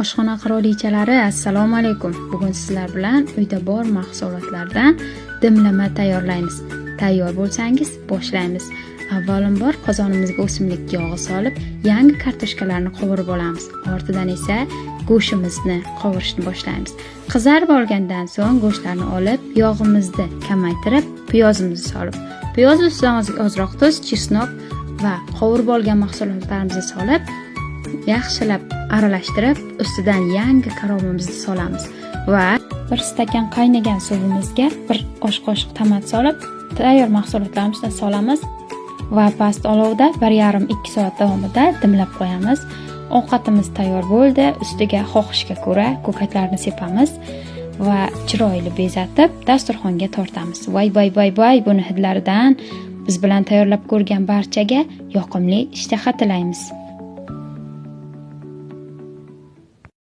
Oshxona qirolichalari, assalomu alaykum. Bugun sizlar bilan uyda bor mahsulotlardan dimlama tayyorlaymiz. Tayyor bo'lsangiz, boshlaymiz. Avvalambor qozonimizga o'simlik yog'i solib, yangi kartoshkalarni qovurib olamiz. Ortidan esa go'shtimizni qovurishni boshlaymiz. Qizarib olgandan so'ng go'shtlarni olib, yog'imizni kamaytirib, piyozimizni solib, piyoz ustidan ozroq tuz, chesnok va qovurib olgan mahsulotlarimizni solib, yaxshilab aralashtirib, ustidan yangi karomimizni solamiz va bir stakan qaynagan suvimizga bir osh qoshiq tomat solib, tayyor mahsulotlarimizni solamiz va past olovda 1,5-2 soat davomida dimlab qo'yamiz. Ovqatimiz tayyor bo'ldi. Ustiga xohishga ko'ra ko'katlarni sepamiz va chiroyli bezatib dasturxonga tortamiz. Voy voy voy voy, buni hidlaridan biz bilan tayyorlab ko'rgan barchaga yoqimli ishtaha tilaymiz.